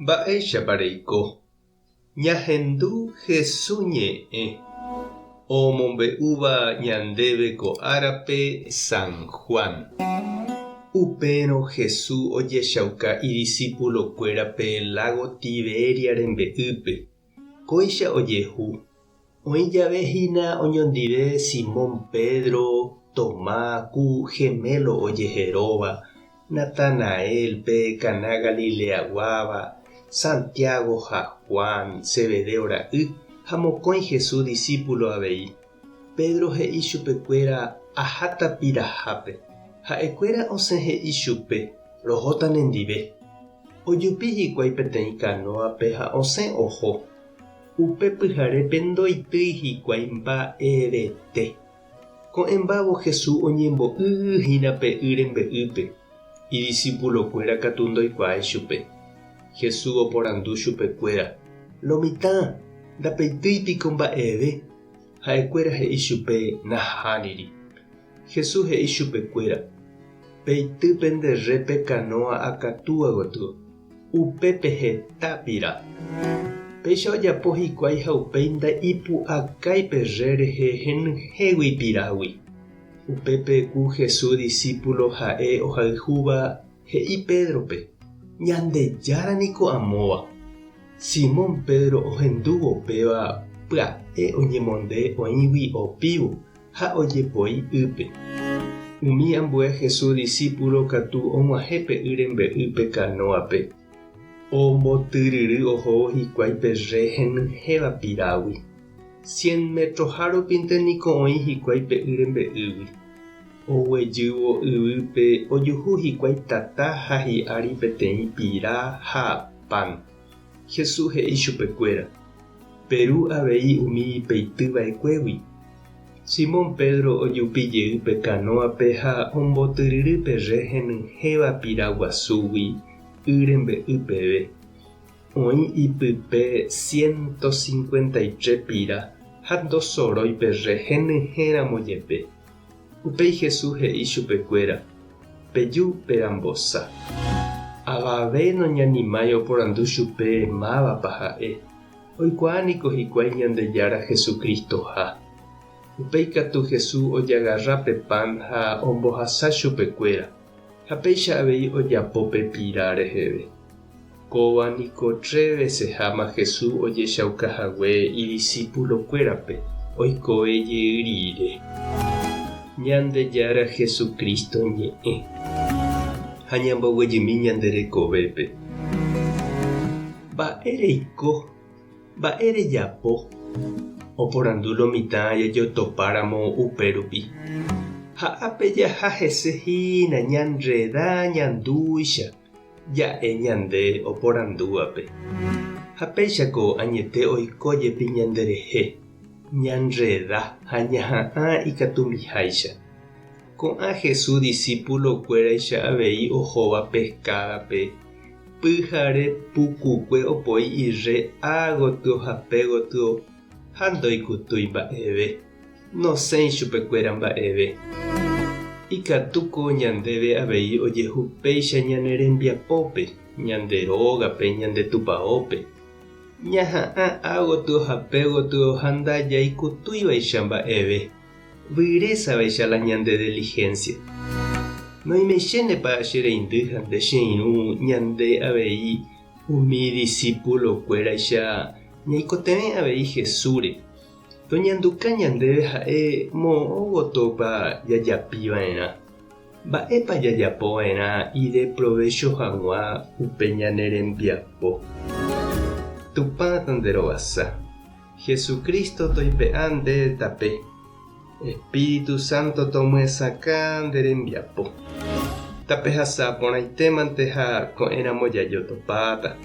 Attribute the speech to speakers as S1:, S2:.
S1: Mba'éichapa reiko? Ñahendu Hesu ñe'ẽ omombe'úva ñandéve ko árape San Juan. Upérõ Hesu ojechauka idisípulokuérape lágo Tiberia rembe'ýpe. Kóicha ojehu, Oĩ jave hína oñondive Simón Pedro, Tomá, ku Gemelo ojeheróva, Natanael, pe Caná Galileaguáva, Santiago ha Juan, Zebedeo ra'y, ha mokõi Jesús disípulo avei. Pedro he'i chupekuéra, Aháta pirahápe. Ha'ekuéra osẽ he'i chupe, Rohóta nendive. Ojupi hikuái peteĩ kanóape ha osẽ oho. Upe pyharépe ndoitýi hikuái mba'evete. Ko'ẽmbávo Jesús oñembo'y hína pe y rembe'ýpe, idisipulokuéra katu ndoikuaái chupe. Jesús oporandu chupekuéra, Lo mitã, ndapeitýi piko mba'eve? Ha'ekuéra he'i chupe, Nahániri. Jesús he'i chupekuéra, Peity pende rre pe kanóa akatúa gotyo. Upépe heta pira. Péicha ojapo hikuái ha upéi nda'ipu'akái pe rre rehe henyhẽgui pirágui. Upépe ku Jesús disípulo ha'e ohayhúva he'i Pédrope, Ñandejára niko amóva. Simón Pedro ohendúvo péva pya'e oñemonde oĩgui opívo ha ojepoi ýpe. Umi ambue Jesús disípulo katu og̃uahẽ pe y rembe'ýpe kanóape. Ombotyryry ohóvo hikuái pe rre henyhẽva pirágui. Cien metroha rupínte niko oĩ hikuái pe y rembe'ýgui. Oguejývo yvýpe ojuhu hikuái tata ha hi'ári peteĩ pira ha pan. Jesús he'i chupekuéra, Peru avei umi peity va'ekuégui. Simón Pedro ojupi jey pe kanóape ha ombotyryry pe rre henyhẽva pira guasúgui y rembe'y peve. Oĩ ipype ciento cincuenta y tres pira ha ndosorói pe rre henyhẽ ramo jepe. Upéi Jesús he'i chupekuéra, Peju perambosa. Avave noñanimái oporandu chupe mávapa ha'e, oikuaa niko hikuái Ñandejára Jesucristoha. Upéi katu Jesús ojagarra pe pan ha ombohasa chupekuéra, ha péicha avei ojapo pe pira reheve. Kóva niko tre veseháma Jesús ojechauka hague idisipulokuérape oikove jey rire. Ñandejára Jesucristo ñe'ẽ. Ha ñamboguejymi ñande rekovépe. Mba'e reiko? Mba'e rejapo? Oporandu lo mitã jajotopáramo upérupi. Ha ápe jaha hese hína ñanreda ñandúicha. Ja'e ñande oporandúvape. Ha péichako añete oiko jepi ñanderehe, ñanreda ha ñaha'ã ikatumiháicha. Ko'ã Jesús disípulo-kuéraicha avei ohóva peskádape, pyhare pukukue opoi irre ágotyo ha pégotyo ha ndoikutúi mba'eve. Nosẽi chupekuéra mba'eve. Ikatúko ñandéve avei ojehu péicha ñane rembiapópe, ñande rógape, ñande tupaópe. Ñaha'ã ágotyo ha pégotyo ha ndajaikutúivaicha mba'eve, vyrésavaicha la ñande diligencia. Noimeichénepa che reindy ha nde che irũ ñande avei umi disípulokuéraicha ñaikotevẽ avei Jesúsre. Toñanduka ñandéve ha'e moõ gotyopa jajapi va'erã. Mba'épa jajapo va'erã ideprovécho hag̃ua upe ñane rembiapo? Tupã tanderovasa. Jesucristo toipe'a nde tape. Espíritu Santo tomyesakã nde rembiapo. Tapehasa porãitémante ha ko'ẽramo jajotopáta.